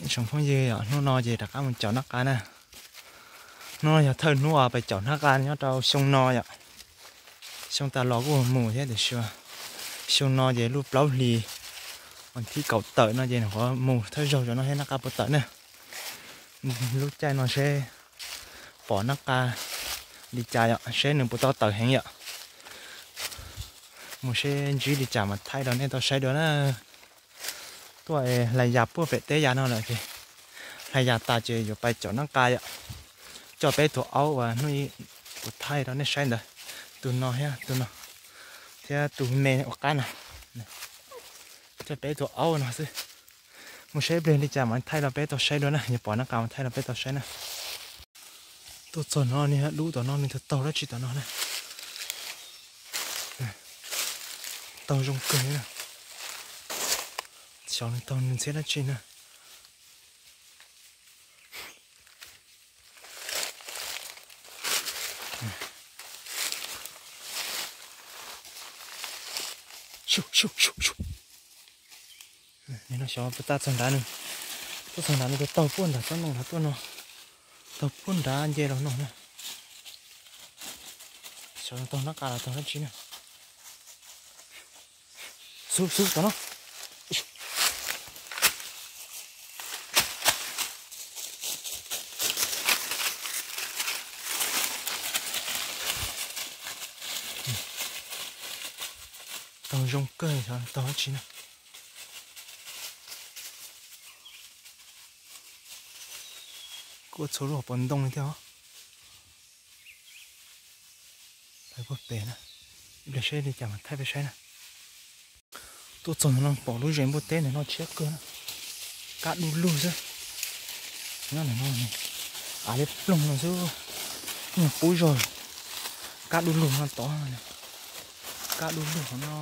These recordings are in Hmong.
Tsoom phooj ywg yom, hnub no ces rov qab mus caum nab qa na. Hnub no yog thawj hnub uas pais caum nab qa nyob rau xyoo no yom. Xyoo tas los kuj mus thiab tiam sis xyoo no ces lub plaub hlis, vas thib kaum tawm no ces nyuam qhuav mus thawj zaug rau no seb nab qa puas tawm na. Lub caij no seb pom nab qa li cas yom, seb nws puas tau tawm heev yom. Mus seb ntsib li cas mas thaij rau nej tau saib dua na. Tuaj hlais yas puag pem teb yas no lawm ces hlais yas tas ces yuav pais caum nab qa yom. Coj peb tug aub uas hnub kuv thaij rau nej saib ntawd, tus no thiab tus no, thiab tus me ua qab no. Coj peb tug aub no xwb. Mus saib ib pliag li cas mas thaij rau peb tau saib dua na, yog pom nab qa mas thaij rau peb tau saib na. Tuaj txog no nws dub tom no, nws taug dab tsi tom no na. Taug zoo kawg na. Xyov nws taug nws ntxhiab dab tsi na. Nim no xyov puas tau txog nrad, nws tuaj txog nrad nws taug puag nram tsob ntoo nrad tuaj no, taug puag nrad nce los no na. Xyov taug nab qa los taug dab tsi na. Xub xub tom no. Taug zoo kawg, xyov taug dab tsi na. Kuj txhua lub hauv paus ntoo li thiab os. Pais puag pem na, ib pliag saib li cas mas thaij peb saib na. Tuaj txog no pom lub zes npua teb ntawm no tshiab kawg na. Kab du lug xwb. Nyob ntawm no, av liab ploog no xwb. Nyuag qub zog, kab du lug no tod. Kab du lug qhov no,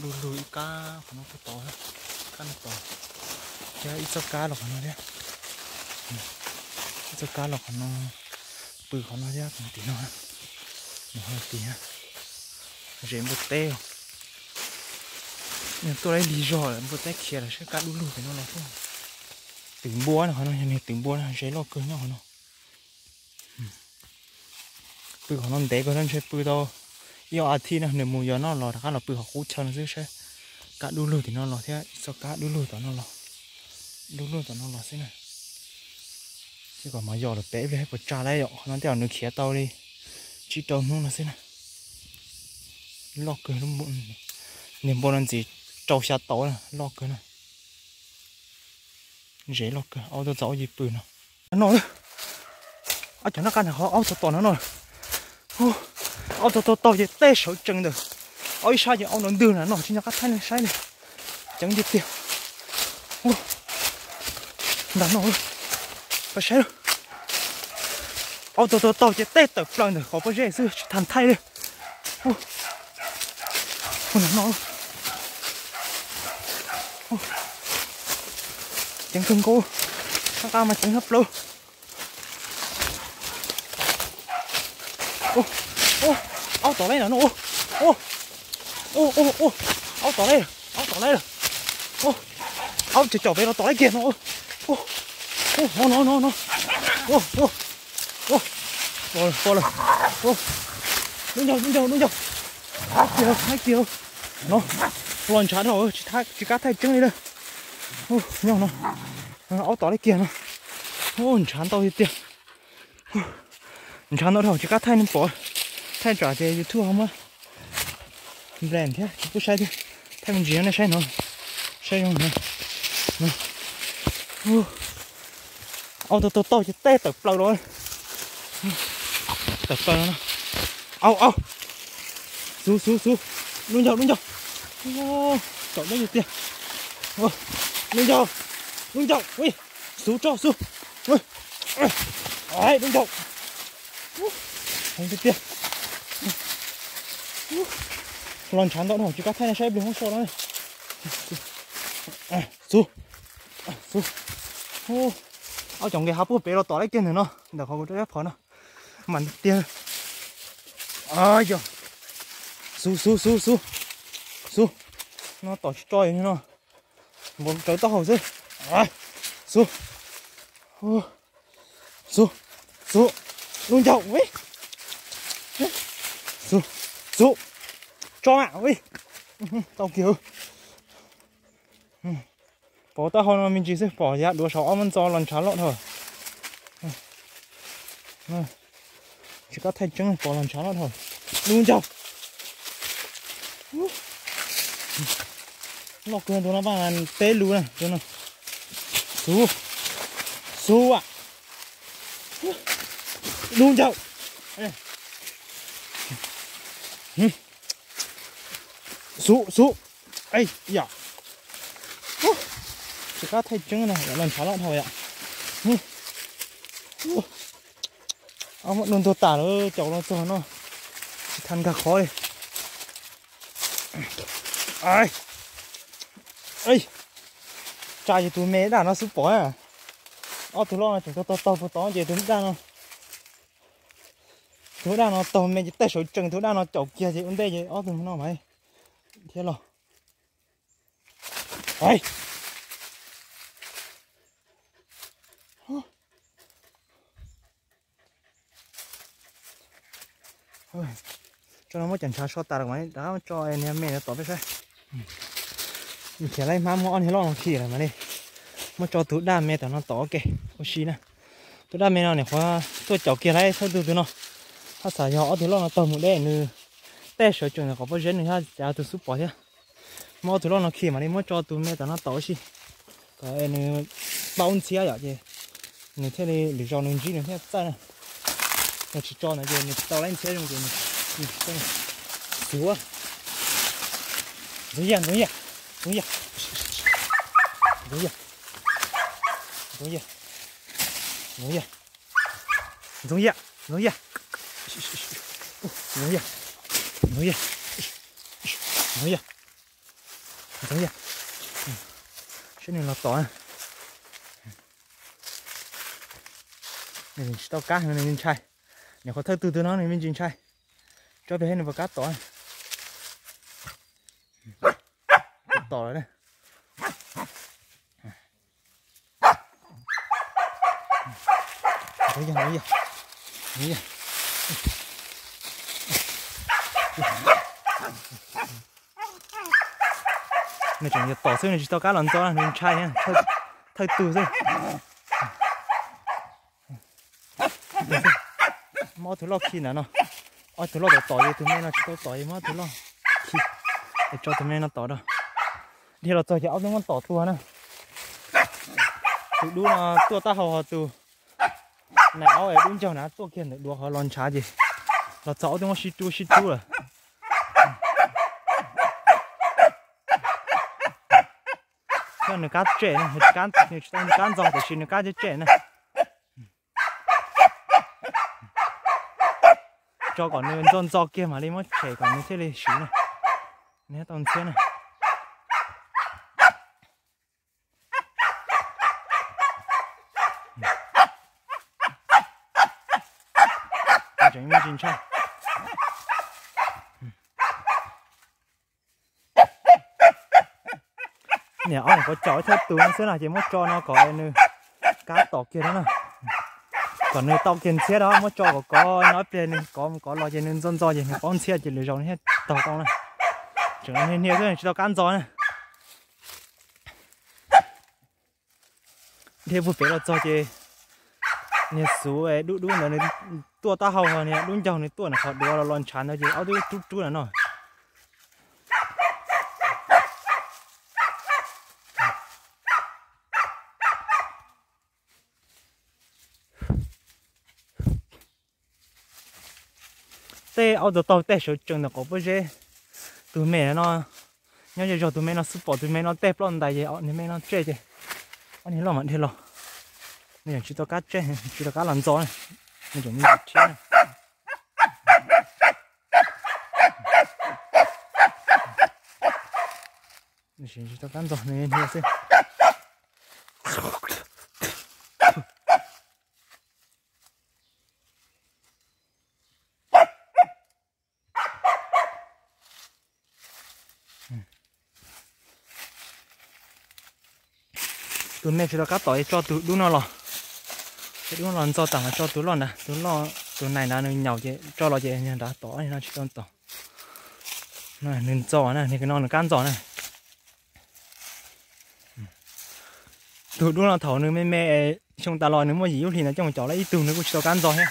du lug ib kab qhov no puag tod, kab no tod, thiab ib txoj kab los qhov no thiab. Ib txoj kab los qhov no, pw qhov no thiab tim no, tim zes npua teb. Tuaj ib lig zog lawm npua teb khiav lawm seb kab du lug tim no los. Twm npua no, qhov no yog niag twm npua no, zes loj kawg nyob qhov no. Pw qhov no ntev kawg no, ntshe pw tau ib ob as thiv no nws mus yos noj los rov qab los pw qhov qub chaw no xwb seb. Kab du lug tim no los thiab ib txoj kab du lug tom no los, du lug tom no los xwb na. Xyov kom mov yos lawm pem ib pliag puas tsa lawm yom, qhov no tej zaum nws khiav tau li tsib rau hnub no xwb na. Loj kawg, niag npua no ntxiv rau xya tau na, loj kawg na. Zes loj kawg, aub tuaj txog aub yeej pw no. No, ab cov nab qa ntawm qhov aub tau tom no no. Aub tau tau tau ces tej sawv tsees ntawm, aub ib sab ces aub no ntwg na no, tsis nco qab thaij nej saib li. Ceev tiag tiag. Ntag no, pab saib. Aub tau tau tau ces tej tawm plaws ntawm qhov pob zeb xwb tsis tau thaij li. Ntag no, ceev kawg nkaus, nab qa mas ceev tshaj plaws. Aub tom lawm no, aub tom lawm, aub tom lawm, aub caum caum pem los tom lawm kiag no, no no no, pom lawm, lub ncaug lub ncaug lub ncaug, kiag kiag no, los ntshav dhau tsis kam thaij tseeb li lawm. Nyob no, aub tom lawm kiag no, ntshav ntau tiag tiag. Ntshav ntau dhau tsis kam thaij nej pom, thaij tsam ces YouTube ho muab ban thiab tsis pub saib thiab. Thaij me ntsis no nej saib no, saib zoo no. Aub tau tau tau ces tej tawm plaws los, tawm plaws no. Aub aub, xub xub xub, lub ncaug lub ncaug, tom deb tiag tiag. Lub ncaug, lub ncaug, xub tso xub, lub ncaug, heev tiag tiag. Los ntshav ntau dhau tsis kam thaij nej saib ib pliag muab so no. Xub, xub, aub caum nqes hav puag pem los tom lawm kiag ntawm no ntawm qhov kuv rau ib phom no, mas tiag. Yog, xub xub xub xub, xub, no tom tsis tso no, npaum tsawv taub hau xwb. Xub, xub, xub, lub ncaug, xub, xub, tso mam, tau kiag. Pom taub hau no me ntsis xwb, pom yav duav saum ob muab ntxo los ntshav loj dhau. Tsis kab thaij tseeb, pom los ntshav loj dhau. Lub ncaug. Loj kawg tus no, peb lub na tus no. Xub, xub am. Lub ncaug. Xub, xub. Yam, tsis kab thaij tseeb na, los ntshav loj dhau yom. Muab nug ntuag tas lawm, caum los txog no tsis tau nkag qhov li. Tsa ces tus me daj no xub pom. Ob tug loj no tseem taug taug taug puag tod ces tus daj no, tus daj no taug me ces tej sawv tsees, tus daj no caum kiag ces ua ntej ces ob tug no mas thiab los. Tso no muab cov ntshav so tas lawm mas rov qab tso niag me no tom peb saib. Nrhiav lawm hmab muab ob niag loj no khi lawm mas li. Muab tso tus daj me tom no tom ua ke ua si na. Tus daj me no nim qhuav tuaj caum kiag lawm thawj tug tus no. Haj xav yog ob tug loj no taug mus deb nws tej sawv tsees ntawm qhov pob zeb nws haj cav tus xub pom thiab. Muab ob tug loj no khi mam li muab tso tus me tom no tom ua si, kom nws paub ntxhiab yom, ces nws thiaj li lwm zaus nws ntsib nws thiaj txawj na. Yog tsis tso ntawd ces nws tsis tau laib ntxhiab zoo ces nws tsis txawj. Xub, Ntxoov Yias, Ntxoov Yias, Ntxoov Yias, Ntxoov Yias, Ntxoov Yias, Ntxoov Yias, Ntxoov Yias, Ntxoov Yias, Ntxoov Yias, Ntxoov Yias, Ntxoov Yias, Ntxoov Yias, Ntxoov Yias. Saib nws los tom. Nws tsis tau kab, nws ntshai. Nim qhuav thawj tug tus no nws me ntsis ntshai. Tso pem nws puas kab tom. Tom lawm na. Ntxoov Yias, Ntxoov Yias, Ntxoov Yias. Nws tseem yuav tom xwb, nws tsis tau kab los ntxo na, nws ntshai, thawj tug xwb. Muab ob tug loj khi ntawm no. Ob tug loj tom tom ces tus me no tsis tau tom, muab ob tug loj khi es tso tus me no tom rau. Dhia los txog ces ob tug muab tom tuag na. Tus dub no tuaj taub hau, ho tus nais aub es dub ncaug na tuaj kiag ntawm duav qhov los ntshav ces los txog ob tug muab sib rub sib rub lawm. Thiab nws kab tsem na, nws tsis tau nws kab ntxo tiam sis nws kab tsem tsem na. Tso kom nws ntxo ntxo kiag mam li muab tshem kom nws thiaj li siv na. Nws tau ntxhiab na. Tseem me ntsis ntshai. Niam ob niam qhuav caum ib thawj tus no xwb na ces muab tso no kom nws kab tom kiag no na. Kom nws tau kiag ntxhiab na, muab tso kom kov no ib pliag nws kov mus kov los ces nws ntxo ntxo ces nws paub ntxhiab ces lwm zaus nws thiaj taug tau na. Tseem niag niag xwb tsis tau kab ntxo na. Dhia puag pem los txog ces niag xuv dub dub ntawd nws tuaj taub hau, ho niag dub ncaug nws tuaj ntawm qhov duav los los ntshav ntawd ces ob tug rub rub ntawm no. Tej aub taug taug tej sawv tsees ntawm qhov pob zeb. Tus me no nyob ze zog, tus me no xub pom tus me no tej ploj ntais ces niag me no tsem ces ob niag loj mam dhia los. Nws tseem tsis tau kab tsem, tsis tau kab los ntxo na. Nws tseem me ntsis thiab na. Nws tsis tau kab ntxo, nws niag xwb. Tus me tsis tau kab tom es tso tus dub no los. Tus dub no los ntxo tas mas tso tus loj ntawd, tus loj, tus nais ntawd nws nyaum ces tso los ces nrad tom no tsis tau tom. Nws ntxo na, no nws kab ntxo na. Tus dub no thaum nws me me xyoo tas los nws muaj yim lub hlis ntawd coj mus caum lawm ib tug nws kuj tsis tau kab ntxo thiab.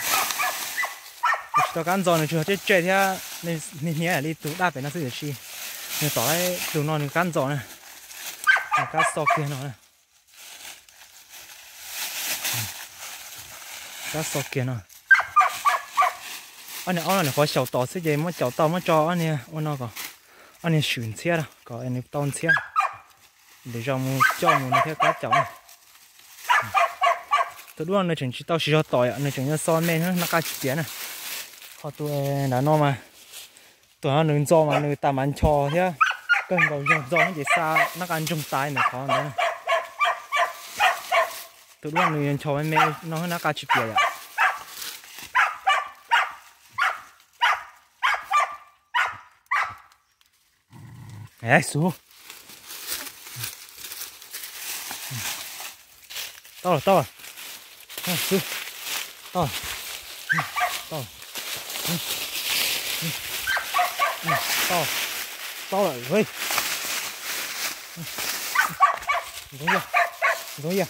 Nws tsis tau kab ntxo, nws tsuas yog tsej tsej thiab hnia hnia li tus daj pem no xwb tiam sis nws tom lawm tus no nws kab ntxo na. Nws kab xo kiag no na. Kab xo kiag no. Ob niag ob no nws qhuav xyaum tom xwb ces muab caum tau muab tso ob niag ua no kom ob niag swm ntxhiab kom nws tau ntxhiab. Lwm zaus mus coj mus nws thiaj kab caum. Tus dub no nws tseem tsis tau siv zog tom yom, nws tseem yuav xo me nab qa tsis piam na. Ho tus nram no mas, tus no nws ntxo mas nws tas mas ncho thiab kawg nkaus zog ntxo ces xa nab qa ntsoog tas ntawm qhov ntawd. Tus dub no nws yuav ncho me me no nab qa tsis piam yom. Xub. Tau lawm, tau lawm. Xub. Tau lawm. Tau lawm. Tau lawm. Zoo yog, zoo yog.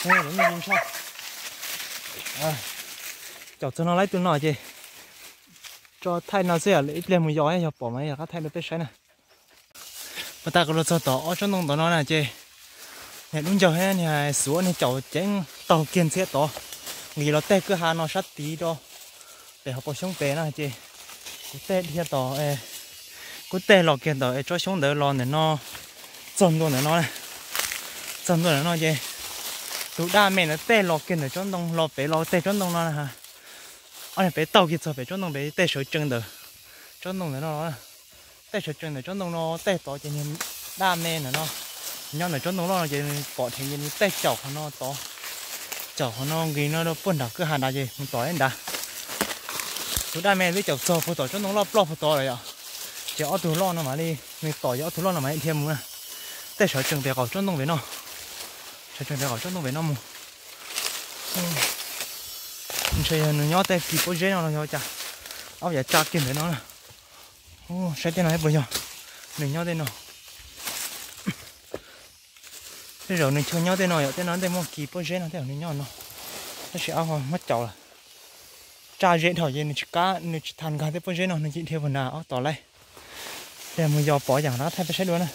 Zoo yog ntshai. Caum txog no lawm tus no ces tso thaij no xwb, ib pliag mus yos yog pom mas yog qab thaij rau peb saib na. Pas tas kuv los txog tom ob tsob ntoo tom no na ces niag dub ncaug thiab niag xuav niag caum ceev taug kiag ntxhiab tod, nqis los tej kwj ha no sab tid rau pem hauv paus xyoob pem na ces kuv tej dhia tom, kuv tej los kiag ntawm tsob xyoob ntawd los ntawm no txog ntua ntawm no, txog ntua ntawm no ces tus daj me ntawd tej los kiag ntawm tsob ntoo los pem los tej tsob ntoo no na. Ob niag pem taug kiag txog pem tsob ntoo pem tej sawv tsees ntawm tsob ntoo ntawm no los, tej sawv tsees ntawm tsob ntoo no tej tod ces niag daj me ntawm no nyob ntawm tsob ntoo loj no ces nws pom dheev ces nws tej caum qhov no tod, caum qhov no nqis no rau puag nram kwj ha nrad ces mus tom ib nrad. Tus daj me twb caum txog puag tom tsob ntoo loj ploj puag tod lawm yom, ces ob tug loj no mam li, nws tom ces ob tug loj no mam li dhia mus na. Tej sawv tsees pem qaum tsob ntoo pem no, sawv tsees pem qaum tsob ntoo pem no mus. Ntshe yog nws nyob tej kis pob zeb no los yog cas, ob yav tsa kiag ntawm no na. Saib tej no puas yog nws nyob tej no. Tej zaum nws chaw nyob tej no yom, tej no tej muaj kis pob zeb no tej zaum nws nyob no. Tab sis ab ho muab caum lawm, tsa ze dhau ces nws tsis kam, nws tsis tham nkag tej pob zeb no nws cia dhia puag nrad ob tom lawm. Dhia mus yos pom yam no thaij peb saib dua na.